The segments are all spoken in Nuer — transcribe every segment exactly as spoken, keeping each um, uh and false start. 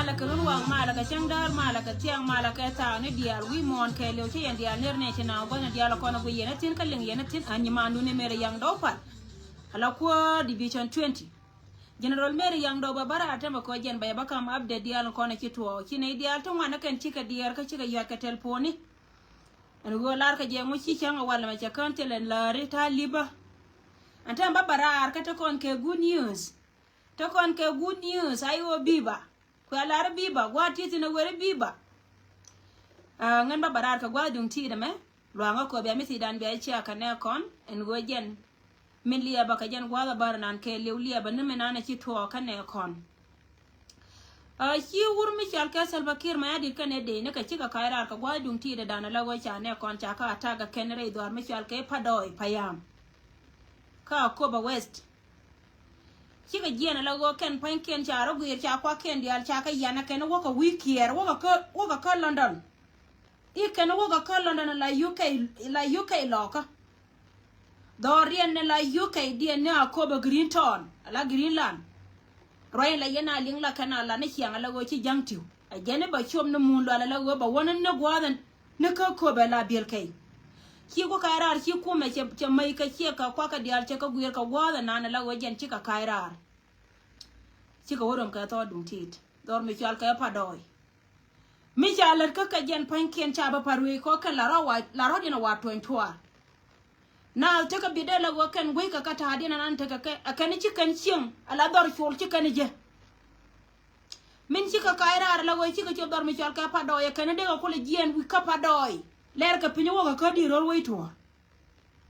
Malɛ kɛ run wak, malɛ kɛ cäŋ däär, malɛ kɛ thiaŋ, malɛ kɛ thaak ni diaal wi̱i̱ muɔ̱ɔ̱n kɛɛliw. Ci yɛn diaal ner nɛ ci na gua̱n diaal kɔn a gui yɛn a thi̱n kä liŋ yɛn a thi̱n a nyimandu ni mer a yaŋ dɔw pal. Ala kuäär Division twenty. General Mary Yaŋ Dɔw bɛ bä raar tɛmɛ kɔ jɛn bɛ yɛ bä kam update diaal kɔn a ci tuɔɔk. Ci nɛy diaal ti ŋuan a kɛn cikɛ diɛɛr kä cikɛ yuac kɛ telponi. Ɛn ɣöö lar kɛ jɛ ŋu ci cäŋ a wal mɛ cɛ kään thilɛ läri ta̱a̱ lipä. Ɛn tɛm bä bä raar kä te kɔn kɛ good news. Te kɔn kɛ good news, a i̱ ɣöö biba. Kuɛ lar biba, gua̱a̱th ti thi̱n a weri biba. Ah, ŋän bä bä raar kɛ gua̱a̱th duŋ ti̱i̱t ɛmɛ. Luaŋä kɔ bia mi thi̱i̱dan bia cia kɛ nɛ kɔn ɛn ɣöö jɛn. Min liɛbä kɛ jɛn gua̱a̱th a bär nan kɛɛliw liɛbä ni mi nan a ci tuɔɔk kä nɛ kɔn. Ah, ci wur mi cɔal kɛ Salva Kiir Mayardit kɛnɛ dee ni kɛ cikɛ ka̱c raar kɛ gua̱a̱th duŋ ti̱i̱t ɛ dan a la ɣöö ca nɛ kɔn ca kä attack kɛn rɛy dhɔaar mi cɔal kɛ Padoi Payam. Kä Akobo West. Cikɛ jiɛn ala ɣöö kɛn pua̱nykiɛn ca rɔ guiir ca kuakiɛn diaal ca kɛ yian a kɛn wäkɛ wi̱i̱ kiɛɛr wäkɛ kä, wäkɛ kä London. I̱ kɛn wäkɛ kä London la U K, la U K lɔkä. Dhɔriɛn ni la U K diɛn ni Akobo Green Town, ala Greenland. Ruac in la yɛn a liŋ la kɛn a la ni ciaŋ ala ɣöö ci ja̱ŋ tiw. A jɛn i̱ bɛ cuɔp ni muun lual ala ɣöö bɛ wä ni ni gua̱a̱th in. Ni kä köpɛ la biɛl kɛy. Ci ku ka̱c raar ci kumɛ cɛ, cɛ mäc kɛ ciɛ kɛ kuakä diaal cɛ kɛ guiir kɛ gua̱a̱th ɛnan ala ɣöö jɛn cikɛ ka̱c raar. Cikɛ wä röm kɛ thɔɔr duŋ ti̱i̱t. Dhɔr mi cɔal kɛ Padoi. Mi ca lät kä kɛ jɛn pua̱nykiɛn ca bä pa̱r wec kɔ kɛn la rɔ wa, la rɔ diɛn a wa tuɔ̱ny tuaar. Naath tekɛ bi dee la ɣöö kɛn gui̱ckɛ kä ta̱a̱diɛn ɛnan tekɛ kɛ, ɛ kɛn ci kɛn cieŋ, ala dhɔr col ci kɛn jɛ. Min cikɛ ka̱c raar la ɣöö cikɛ cop dhɔr mi cɔal kɛ Padoi, ɛ kɛn dee kɛ kulɛ jiɛɛn wi̱i̱ kä Padoi. Lɛr kɛ piny wäkɛ kä di̱i̱t ro̱l wec tuɔ̱ɔ̱r.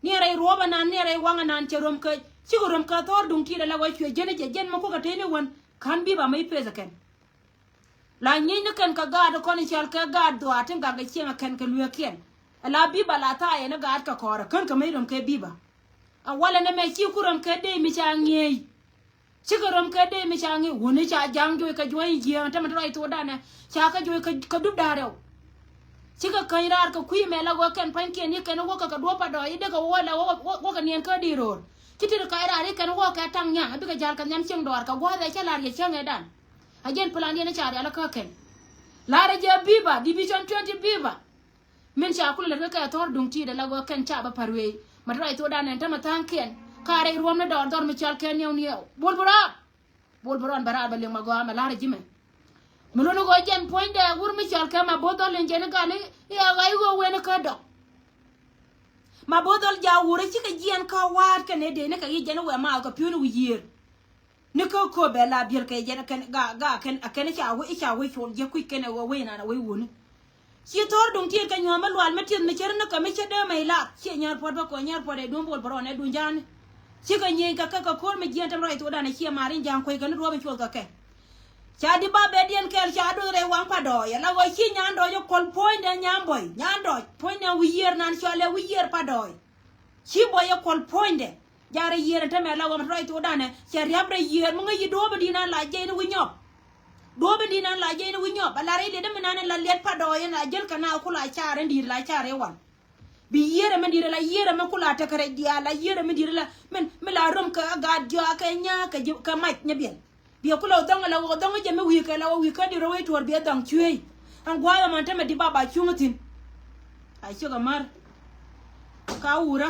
Niɛɛr rɛy ruɔ̱ɔ̱p ɛnan, niɛɛr rɛy waŋ ɛnan cɛ röm kɛ, cikɛ röm kɛ thɔɔr duŋ ti̱i̱t ala ɣöö cuɛ jiɛn jɛ jiɛn mi kukɛ teni wän. Ka̱n bi̱i̱ ba mi peth ɛ kɛn. La nyiecni kɛn kɛ gaat kɔn i̱ cɔal kɛ gaat dhuaar tin gak kɛ cieŋ ɛ kɛn kɛ lueekiɛn. Ɛ la bi̱i̱ ba la thaayɛ ni gaat kɛ kɔɔrɛ kän kɛ mi röm kɛ bi̱i̱ ba. A walɛ ni mɛ ci ku röm kɛ dee mi ca ŋi̱eec. Cikɛ röm kɛ dee mi ca ŋi̱eec wuni ca ja̱a̱ŋ juɔc kɛ juɔ̱ny jiääŋ tämɛ ti rɔy thokdanɛ. Ca kɛ juɔc kɛ, kɛ dup da̱a̱r rɛw. Cikɛ käny raar kɛ kui̱ mɛ la ɣöö kɛn pa̱nykiɛn i̱ kɛn i̱ wäkɛ kɛ duɔ̱ɔ̱p Padoi i̱ dee kɛ wä la wäkɛ, wäkɛ niɛn kä di̱i̱r ro̱o̱r. Ci ti ri ka̱c raar i̱ kɛn i̱ wäkɛ kɛ taŋ nya̱a̱ i̱ bikɛ ja̱l kɛ nhiam cieŋ dɔɔr kɛ gua̱a̱th ɛ cä la̱r yɛ cäŋ ɛ dan. A jɛn plan diɛn i̱ ca rial kä kɛn. La̱rä jɛ bi̱i̱ ba, Division twenty bi̱i̱ ba. Min ca kulɛ lät kä kɛ thɔr duŋ ti̱i̱t ala ɣöö kɛn ca bä pa̱r wee. Ma ti ruac thokdan ɛn tämɛ tha̱a̱ŋkiɛn. Ka rɛy ruɔ̱m ni dɔɔr dhɔr mi cɔal kɛ niɛw niɛw. Bol bi rɔɔd. Bol bi rɔɔd bɛ raar bɛ liŋ ma gɔaa mɛ la̱rä ji̱ mɛ. Mi luni ɣöö jɛn puɔ̱nydɛ wur mi cɔal kɛ ma bo̱th dhɔl in jɛn i̱ gal i̱, i̱ ɛ ɣa̱c i̱ ɣöö wen i̱ kä dɔk. Ma bo̱th dhɔl jaak wur i̱ cikɛ jiɛɛn kä wa̱a̱t kɛn i̱ dee ni kɛ i̱ jɛn i̱ wɛ maath kɛ pi̱w ni wi̱i̱ yiëër. Ni kä köpɛ la biɛl kɛ jɛn kɛn ga, ga kɛn, a kɛn i̱ ca wec, i̱ ca wec col jiäk kui̱c kɛn ɛ ɣöö wec naan a wec wuni. Ci thɔr duŋ tiɛɛt kɛ nyuɔ̱ɔ̱m mi lual mi tiɛth mi cär ni kɛ mi cä dee mɛ ilat. Ciɛ nyär puɔt bä kɔ nyär puɔt ɛ duŋ bol bä rɔn ɛ duŋ ja̱a̱ni. Cikɛ nyieny kɛ kɛ kɛ ko̱r mi jiɛn tɛm rɔy thokdan ɛ ciɛ mar in ja̱a̱ŋ kuec kɛ ni ruɔ̱ɔ̱p in cuɔth kɛ kɛ. Ca di ba bɛ diɛn kɛɛl ca duɔth rɛy waŋ Padɔɔy ɛ la ɣɔc ci nyan dɔɔc ɛ kuɔl puɔ̱nydɛ nyan bɔy nyan dɔɔc puɔ̱nydɛ wi̱i̱ yiër nan cɔal ɛ wi̱i̱ yiër Padɔɔy. Ci bɔy ɛ kuɔl puɔ̱nydɛ. Ja̱ rɛy yiër ɛn tämɛ la ɣɔm rɔy thokdan ɛ cɛ ria̱p rɛy yiër mi ŋäc yi duɔ̱ɔ̱p in di̱i̱t nan la jiɛc ni wi̱i̱ nyɔk. Duɔ̱ɔ̱p in di̱i̱t nan la jiɛc ni wi̱i̱ nyɔk a la rɛy liɛt mi nan in la liɛt Padɔɔy in la jäl kɛ na ku la car in di̱i̱t la car i̱ wal. Bi yiërɛ mi di̱i̱t la yiërɛ mi kula tekɛ rɛc diaal la yiërɛ mi di̱i̱t la min mi la rom kɛ gaat jɔakɛ nya̱a̱ kɛ ji̱ kɛ mac nyabiɛl. Biɛ kula wä dhɔŋ la wä dhɔŋ jɛ mi wi̱i̱ kɛ la wä wi̱i̱ kä di̱i̱t rɔ wec tuɔɔr biɛ dhɔŋ cueec. Ɛn gua̱a̱th ɛmɔ tämɛ di baba cuŋ thi̱n. A ciek a mär. Ka wurä.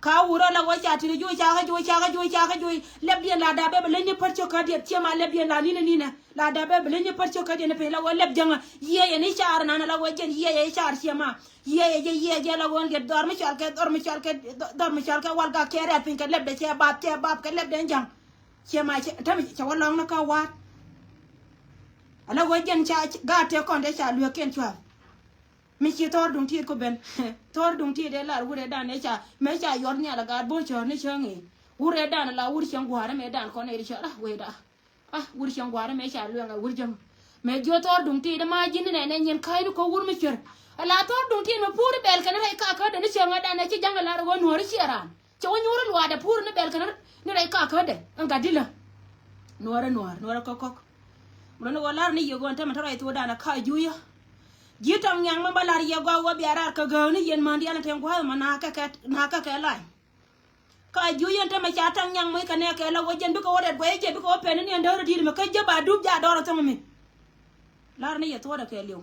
Ka wurä la wä ca ti̱n juuc ca kä juuc ca kä juuc ca kä juuc. Lɛpdiɛn la dap bɛ bɛ leny ni pär cök kä diɛt ciɛ ma lɛpdiɛn la ninɛ ninɛ. La dap bɛ bɛ leny ni pär cök kä diɛt ni piny la wä lɛp jäŋä. Yiëë yɛ ni car nanɛ la wä jɛn yiëë yɛ i̱ car ciɛ ma. Yiëë yɛ jɛ yiëë jɛ la wä liɛt dhɔr mi cɔal kɛ dhɔr mi cɔal kɛ dhɔr mi cɔal kɛ wal gak kɛ rɛ̈t piny kɛ lɛpdɛ cɛ bap cɛ bap kɛ lɛpdɛ ja̱ŋ. Ciɛ ma cɛ tämɛ cɛ wä lɔŋ ni kä wa̱a̱t. Ala wä jɛn ca gaat tëë kɔn dee ca lueekiɛn cua̱th. Mi ci thɔɔr duŋ ti̱i̱t ku ben. Thɔɔr duŋ ti̱i̱t ëë lar wurɛ dan ëë ca mëë ca yɔr nhial a gaat bo̱o̱c cɔ̱ɔ̱r ni cäŋ i̱ wurɛ dan la wur cieŋ gua̱a̱r mëë dan kɔn ëë ri cɔɔr ah wëë da. Ah wur cieŋ gua̱a̱r mëë ca lueŋ a wur jäŋ. Mëë jiö thɔɔr duŋ ti̱i̱t ma ji̱n ni nɛn ɛ nyin ka̱a̱c ni kɔ wur mi cuer. A la thɔɔr duŋ ti̱i̱t mi puur i̱ bɛl kɛn rɛy ka kädɛ ni cieŋ ɛ dan ɛ ci ja̱ŋ ɛ lar ɛ wä nuɔ̱ɔ̱r i̱ ciɛ raan. Cɛ wä nyuur i̱ luaadɛ puur ni bɛl kɛn ni rɛy ka kädɛ ɛn gat dilä. Nuɔ̱ɔ̱r ɛ nuɔ̱ɔ̱r nuɔ̱ɔ̱r ɛ kɔk kɔk. Murä ni wä lar ni yɛ gɔn tämɛ tɔrɔ ɛ thuɔ̱ɔ̱dan ɛ ka juuyä. Ji̱ tɔŋ nyaŋ mɛ bä lar yɛ gɔaa wä bia raar kä gääk ni yɛn män diaal in te gua̱a̱th mɛ na kɛ kɛ na kɛ kɛ lany. Ka jiö yɛn tämɛ ca taŋ nyaŋ mɔc kɛ nɛ kɛ la wä jɛn bikɛ wä rɛt guɛy jɛ bikɛ wä pɛn ni ni ɛn däär di̱i̱t mɛ kä jɛ ba dup ja dɔr thäŋ mi. Lar ni yɛ thuɔ̱ɔ̱dɛ kɛ liw.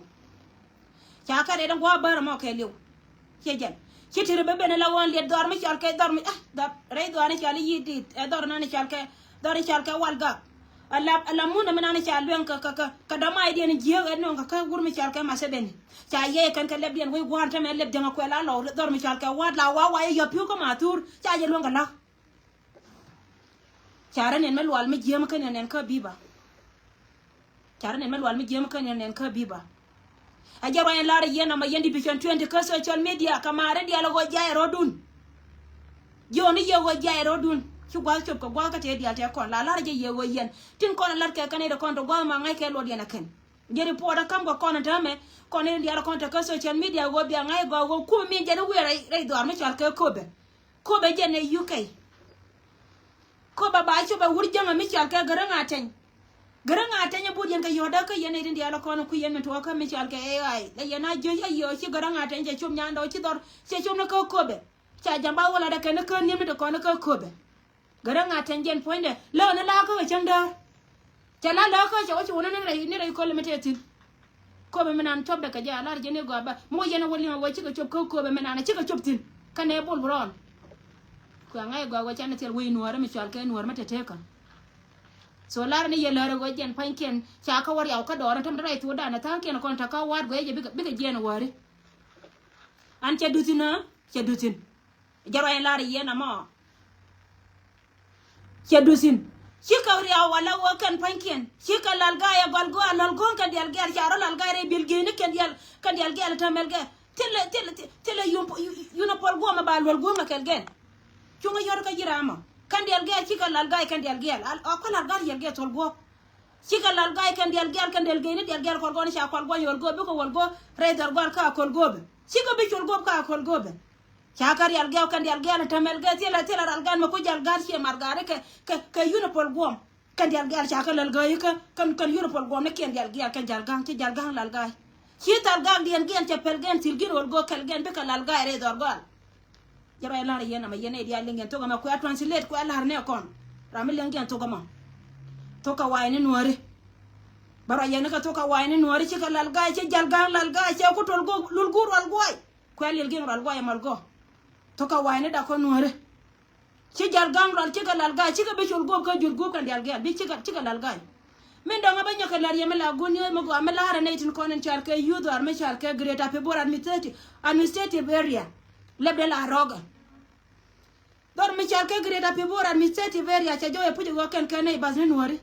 Ca kɛ rɛt in gua̱a̱ bär ɛmɔ kɛ liw. Ciɛ jɛn ci ti ri ben ben ala ɣöö liɛt dhɔr mi cɔal kɛ dhɔr mi ah dhɔr rɛy dhɔr ni cɔal i̱ yi̱ di̱i̱t ɛ dhɔr nani cɔal kɛ dhɔr ni cɔal kɛ wal gak. Ala ala mun ɛmɛ nani ca lueŋ kɛ kɛ kɛ kɛ dɔ̱ma̱i̱diɛn jiääk ɛ nööŋ kɛ kä wur mi cɔal kɛ Masebeni. Ca yɛy kɛn kɛ lɛpdiɛn wec gua̱a̱n tämɛ lɛp diɛŋ ɛ kuɛl a lɔw dhɔr mi cɔal kɛ wa̱a̱t la wa̱a̱ wa̱a̱ yɛ yɔ̱p pi̱w kä Mathur ca jɛ lueŋ kɛ la̱k. Ca rɛ nɛn mɛ lual mi jiääm kä nɛn nɛn kä bi̱i̱ ba. Ca rɛ nɛn mɛ lual mi jiääm kä nɛn nɛn kä bi̱i̱ ba. A jɛ ruany lar yɛn ama yɛn division twenty kä social media kɛ maarä diaal ɣöö jiayɛ rɔ̱dun. Jiɔni yɛ ɣöö jiayɛ rɔ̱dun ci gua̱th cop kɛ gua̱th kä tëë diaal tëë kɔn la lar jɛ yɛ ɣöö yɛn tin kɔn lat kɛ kɛn i̱ dɛ kɔn tɛ gua̱th ma ŋa̱c kɛ luɔt yɛn a kɛn. Jɛ report a kam kɛ kɔn täämɛ kɔn i̱ diaal kɔn tɛ kä social media ɣöö bia ŋa̱c gɔaa ɣöö kum mi jɛn i̱ wiɛ rɛy dhɔaar mi cɔal kɛ Köpɛ. Köpɛ jɛn ɛ U K. Köpɛ ba cop ɛ wur jäŋä mi cɔal kɛ Gäräŋ Ateny. Gäräŋ Ateny ɛ but yɛn kɛ yɔ̱ɔ̱tdä kä yɛn nɛy tin diaal ɛ kɔn ɛ kui̱ yɛn min tuɔɔkä mi cɔal kɛ A I. Lɛ yɛn a jiöc a yio̱o̱ ci Gäräŋ Ateny cɛ cop nyandɛ ɔ ci dhɔr cɛ cop ni kä Köpɛ. Ca jam ba wä latdɛ kɛn ni kä ni̱em ni ti kɔn ni kä Köpɛ. Gäräŋ Ateny jɛn puɔ̱nydɛ lääk ni la kä kɛ cäŋ däär. Cɛ la lääk kä cɛ wä ci wä ni rɛy ni rɛy köl mi tëë thi̱n. Köpɛ mi nan cɔpdɛ kɛ jɛ a lar jɛ ni gɔaa bä mi wä yɛn a wä liŋ a wä cikɛ cop kä Köpɛ mi nan a cikɛ cop thi̱n. Kɛnɛ bol bi rɔɔn. Kuɛ ŋa̱c gɔaa wä can ni thil wec nuäärä mi cɔal kɛ nuäär mi tɛtɛkä. So lar ni yɛ lär a wä jɛn pa̱nykiɛn ca kä wä riaw kä dɔɔr ni tämɛ rɛy thuɔ̱ɔ̱dan a tha̱a̱ŋkiɛn kɔn ta̱kä wa̱a̱t guɛy jɛ bikɛ bikɛ jiɛn a wäri. An cɛ duthin a cɛ duthin. Jɛ ruany lar yɛn amɔ. Cɛ duthin. Cikɛ riaw wala wä kɛn pa̱nykiɛn cikɛ lal ga̱a̱c a gɔl go̱o̱ a lal go̱o̱ŋ kɛn dial gɛɛl ca rɔ lal ga̱a̱c rɛy bil geni kɛn dial kɛn dial gɛɛl a tämɛl gɛɛl. Thilɛ thilɛ thilɛ yun pɔl guɔm a ba luɔl guɔm a kɛl gɛɛl. Cuŋä yɔt kä ji̱ ram mɔ kɛn dial gɛɛl cikɛ lal ga̱a̱c kɛn dial gɛɛl a kɔ lal ga̱a̱c yɛl gɛɛl thol guɔk. Cikɛ lal ga̱a̱c kɛn dial gɛɛl kɛn dial geni dial gɛɛl kɔl gɔn ca kɔl guɔny wal go̱o̱ bikɛ wal go̱o̱ rɛy dhɔr gɔal kä a kɔl go̱o̱ bɛ. Cikɛ bi col go̱o̱ kä a kɔl go̱o̱ bɛ. Ca kä rial gɛw kɛn dial gɛl tämɛl gɛ thilɛ thilɛ ral gan mɛ ku jal gat ciɛ mat gat kɛ kɛ kɛ yunipol guɔm. Kɛn dial gɛl ca kä lal gäi kä kɛn kɛn yunipol guɔm ni kiɛn dial gɛl kɛn jal gaŋ ci jal gaŋ lal gäi. Ci thal gaŋ diɛn gɛn cɛ pɛl gɛn thil gin wal go̱o̱ kɛl gɛn bikɛ lal gäi rɛy dhɔr gɔal. Jɛ ruac la̱r yɛn ama yɛn nɛy diaal liŋ yɛn thok ɛmɛ kuɛ translate kuɛ la̱r nɛ kɔn. Ram mi liŋ yɛn thok ɛmɔ. Thok kɛ wa̱a̱ ni nuääri. Bä ruac yɛn ni kɛ thok kɛ wa̱a̱ ni nuääri cikɛ lal ga̱a̱c cɛ jal ga̱a̱ŋ lal ga̱a̱c cɛ ku tol guɔk lul guur rual guay. Kuɛ lil giŋ rual guay ɛmɔl gɔ. Thok kɛ wa̱a̱ ni dak kɔn nuääri. Ci jal ga̱a̱ŋ rual cikɛ lal ga̱a̱c cikɛ bi col guɔk kä jur guɔk kɛn dial gɛɛl bi cikɛ cikɛ lal ga̱a̱c. Min dɔ̱ŋ a bä nyɔk kɛ la̱r yɛ mi la guun ni ɣöö mi gɔaa mi la̱rä nɛy tin kɔn in cɔal kɛ youth or mi cɔal kɛ Greater Pibor Administrative, Administrative Area. Lɛpdɛ la rɔɔkɛ. Dhɔr mi cɔal kɛ Greater Pibor Administrative Area cɛ jɔw ɛ puc ɛ ɣöö kɛn kɛn nɛy bath ni nuɔ̱ɔ̱ri.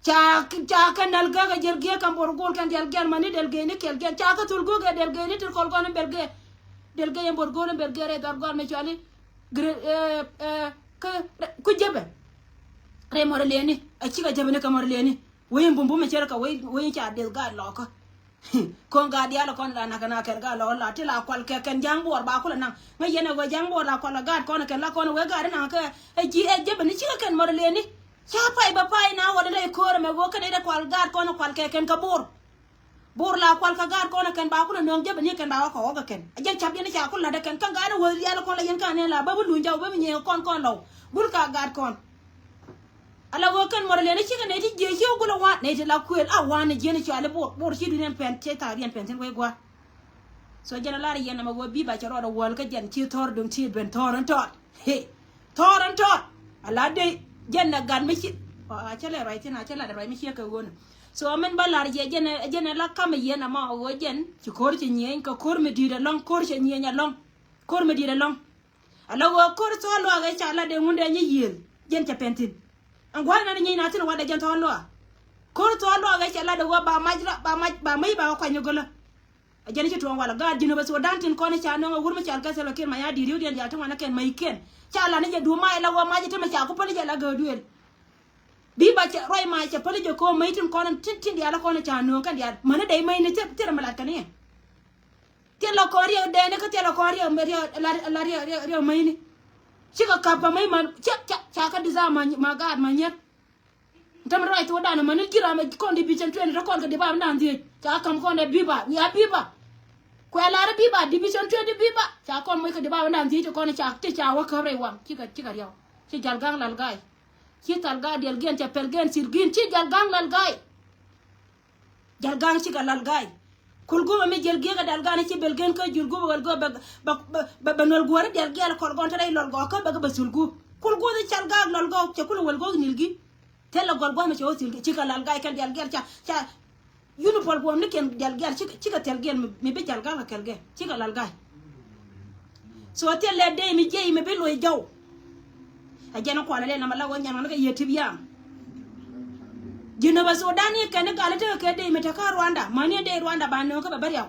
Ca ca kɛn nal gäk ɛ jɛl giek kɛn bor gol kɛn dial gɛl mani del geni kɛl gɛl ca kɛ thul gök ɛ del geni ti kɔl gɔn in bel gee. Del gee in bor gol in bel gee rɛy dhɔr gɔl mi cɔali. Gre ɛ ɛ kä ku jebɛ. Rɛy mɔr leni a cikɛ jebɛ ni kɛ mɔr leni. Wei in bumbum in cɛr kɛ wei wei in ca del gat lɔkä. Kɔn gaat diaal kɔn la nak na kɛn gaat la la ti la kual kɛ kɛn ja̱a̱ŋ buɔɔr ba kulɛ naŋ. Ŋäc yɛn ɛ wee ja̱a̱ŋ buɔɔr la kual kɛ gaat kɔn kɛn la kɔn wee gaat naŋ kɛ ɛ ji̱ ɛ jepɛ ni cikɛ kɛn mɔr leni. Ca pay bɛ pay na wä dee lɛ ko̱o̱r ɛmɛ wee kɛn ɛ dee kual gaat kɔn kual kɛ kɛn kɛ buɔɔr. Buɔɔr la kual kɛ gaat kɔn kɛn ba kulɛ nööŋ jepɛ ni kɛn ba wä kɛ wä kɛ kɛn. Ɛ jɛn cap yɛn ca kul la̱t ɛ kɛn kä gaat ɛ wee diaal kɔn la yɛn kä nɛn la bä bi luny jaw bä bi nyiee kɔn kɔn lɔw. Gul ka gaat kɔn. Ala ɣöö kɛn mɔr lɛni cikɛ nɛy ti jiɛc ci wä gulɛ wan nɛy ti la kuël a wan ni jiɛn cɔali bor bor ci dunia pɛn ci thaak diɛn pɛn thin wei gua̱a̱. So jɛn a lar yɛn ɛmɛ ɣöö bi ba cɛ rɔɔdɛ wäl kä jɛn ci thɔr duŋ ti ben thɔr in tɔt. He thɔr in tɔt. Ala dee jɛn na gat mi ci a cɛ lɛ ruac thin a cɛ lat ruac mi ci kɛ ɣöö ni. So min ba lar yɛ jɛn jɛn a la kamɛ yɛn ɛmɔ ɣöö jɛn ci ko̱r ci nyieny kɛ ko̱r mi di̱i̱t ɛlɔ̱ŋ ko̱r cɛ nyieny ɛlɔ̱ŋ. Ko̱r mi di̱i̱t ɛlɔ̱ŋ. Ala ɣöö ko̱r thɔɔl luaak ëë ca lat ëë ŋundɛ nyi yiëël jɛn cɛ pɛn thi̱n. Ɛn gua̱a̱th nan nyieny na thi̱n wadɛ jɛn thɔɔl luaak. Ko̱r thɔɔl luaak ëë ca lat ëë ɣöö ba mac ra ba mac ba mac ba kɛ kuany ni gölä. A jɛn ci tuɔɔŋ wala gaat ji̱n ɣöö bɛ Sudan tin kɔn i̱ ca nöŋ ɛ wur mi cal kɛ Salva Kiir Mayardit ri̱wdiɛn diaal ti ŋuan ɛ kɛn mac kiɛn. Ca lat ni jɛ duum mac la ɣöö mac i̱ te mi ca ku päl i̱ jɛ la gääk duëël. Bi ba cɛ ruac mac cɛ päl i̱ jɛ ko̱o̱m mac tin kɔn tin tin diaal kɔn i̱ ca nööŋ kɛn diaal mäni dɛy mac ni thil thil ram mi lat kɛn i̱. Thilɛ kɔn riɛk dɛɛni kä thilɛ kɔn riɛk riɛk la riɛk riɛk riɛk mäcni. Cikɛ kap kɛ mäc ma ca ca ca kä disar ma ma gaat ma nyier. Täm ruac thok dan mäni ji̱ ram kɔn di bi cɛn tuɛn rɔ kɔn kɛ di ba mi dan dhiec ca kam kɔn dɛ biba wiaa biba. Kuɛ lar i̱ biba, division twenty biba. Ca kɔn moc kä di ba wä nan dhiec ti kɔn ca ti ca wä käp rɛy waŋ. Cikɛ, cikɛ riaw. Ci Jalgaŋ Lal Ga̱a̱y. Ci Thal Ga̱a̱y diɛl giɛn, ca pɛl giɛn thil gi̱n. Ci Jalgaŋ Lal Ga̱a̱y. Jalgaŋ cikɛ Lal Ga̱a̱y. Kul gumɛ mi jiɛl giɛk ɛ Jalgaŋ ci bɛl gen kä jul gumɛ wɛl gumɛ bɛ, bɛ, bɛ, bɛ, bɛ nuɛl guɔ̱ri diɛl giɛl kɔl gɔn te rɛy lɔl gɔɔkä bɛ, bɛ, bɛ thul gu. Kul guɔth i̱ Jalgaŋ lɔl gɔɔk cɛ kulɛ wɛl gɔɔk nil gi. Thilɛ gɔl gua̱a̱mɛ cɛ wä thil gi cikɛ Lal Ga̱a̱y kɛn diɛl giɛl ca, ca, uniform guɔ̱m ni kɛn diɛl giɛl cikɛ, cikɛ thil giɛl mi, mi bi Jalgaŋ a kɛl gɛ cikɛ Lal Ga̱a̱y. So thil lɛ dee mi jiɛy mi bi loc jɔw. A jɛn kualɛ lɛ nama la wä nyan ɣän kɛ yɛ tip yam. Jinubä Sudan i̱ kɛn i̱ gal i̱ tekɛ kɛ dee mi tekä Rwanda, mäni i̱ dee Rwanda ba nööŋ kä bɛ bä riaw.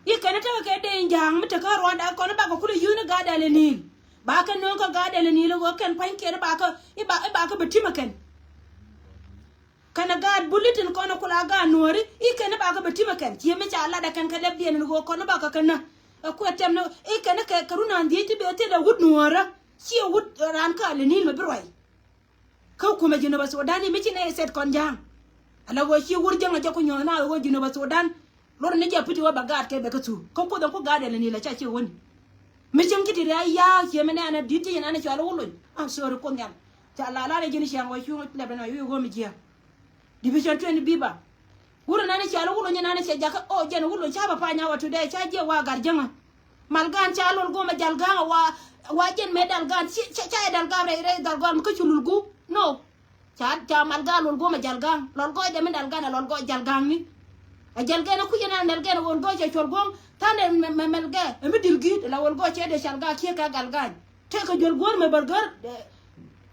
I̱ kɛn i̱ tekɛ kɛ dee in ja̱a̱ŋ mi tekä Rwanda kɔn i̱ bakɛ kulɛ yuun i̱ gaat dɛl i̱ ni̱i̱l. Bakɛ nööŋ kä gaat dɛl i̱ ni̱i̱l i̱ ɣöö kɛn pa̱nykiɛn i̱ bakɛ, i̱ ba, i̱ bakɛ bɛ timɛ kɛn. Kɛnɛ gaat bulitin kɔn kula gaat nuɔ̱ɔ̱ri i̱ kɛn i̱ bakɛ bɛ timɛ kɛn. Ciɛ mi ca lat ɛ kɛn kɛ lɛp diɛn in ɣöö kɔn i̱ bakɛ kɛn nä. Ɛ kuɛ tɛm ni i̱ kɛn i̱ kɛ, kɛ run an dhiec ti bee thil ɛ wut nuɔ̱ɔ̱rä. Ciɛ wut raan kä alɛ ni̱i̱l mɛ bi ruac. Kä kumɛ Jinubä Sudan i̱ mi ci nɛ i̱ sɛt kɔn ja̱a̱ŋ. Ala ɣöö ci wur jäŋ a jɛ ku nyuɔ̱th na ɣöö Jinubä Sudan. Lor ni jɛ pi̱t i̱ wä bɛ gaat kɛ bɛ kä thuk. Kä kuoth ɛn ku gaat ɛn ni la ca ci wä ni. Mi cäŋ ci ti rɛy ya̱a̱k ciɛ mi nɛɛnɛ di̱t ci nɛɛnɛ cɔal wä lony. Ah, sorry, kuoth nhial. Ca la la rɛ ji̱n cɛŋ wä cuŋ lɛp ɛn wä ɣöö mi jiääk. Division twenty biba. Wur nɛɛnɛ cɔal wä lony nɛɛnɛ cɛ jakä, oh, jɛn wä lony ca bɛ pa̱ny a wä today ca jiɛ wa gat jäŋä. Malgan ca lol gomɛ Jalgaŋ a wa, wa jɛn mɛ Dalgan ci, ca, ca yɛ Dalgan rɛy, rɛy Dalgan mi kä cu lul gu. No. Ca, ca Malgan lol gomɛ Jalgaŋ. Lol gɔc dɛ mi Dalgan a lol gɔc Jalgaŋ ni. A Jalgaŋ a kucɛ na Dalgan a wol gɔc cɛ cuɔl guɔ̱ŋ. Than dɛ mɛ, mɛ, mɛl gɛ. Ɛ mi dil gi̱i̱t la wol gɔc cɛ dɛ Jalgaŋ kiɛ kɛ Galgaŋ. Tëëkɛ juɔl guɔ̱r mɛ bär gär. Dɛ,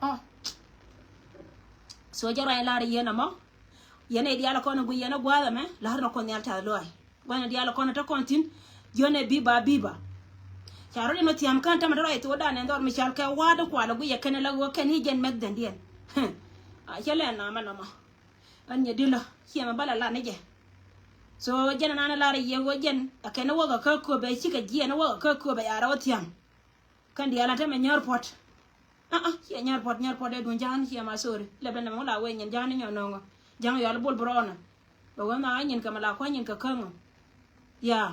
ah. So jɛ ruany lar yɛn amɔ. Yɛn ɛ diaal kɔn ɛ gui yɛn ɛ gua̱a̱th ɛmɛ. Lar nɔ kɔn nhial tath luaac. Gua̱n diaal kɔn te kɔn thi̱n. Jiɔn ɛ biba biba. Ca rɔ diɛn ɔ thiam kän tämɛ te rɔ ɛ thok dan ɛn dhɔr mi cal kɛ wa̱a̱ di kual ɛ guic ɛ kɛn ɛ la ɣöö kɛn i̱ jɛn mɛk dhɛn diɛn. A cɛ lɛ namɛ namɛ. Ɛn nyɛ dilä ciɛ mɛ bä la lan ni jɛ. So jɛn ɛnan ɛ lar ɛ yɛ ɣöö jɛn ɛ kɛn ɛ wäk ɛ kä köpɛ cikɛ jiɛn ɛ wäk ɛ kä köpɛ ya rɔ thiam. Kɛn diaal a tämɛ nyär puɔt. Ah, ah, ciɛ nyär puɔt, nyär puɔt dee duŋ ja̱a̱n ciɛ ma, sorry. Lɛ ben nɛmɛ ŋu la wee nyin ja̱a̱n ni nyɔ nööŋɔ. Ja̱a̱n yɔal bol bi rɔɔnä. Bɛ wee ma nyin kɛ mɛ la kua̱ny nyin kɛ käŋä. Ya.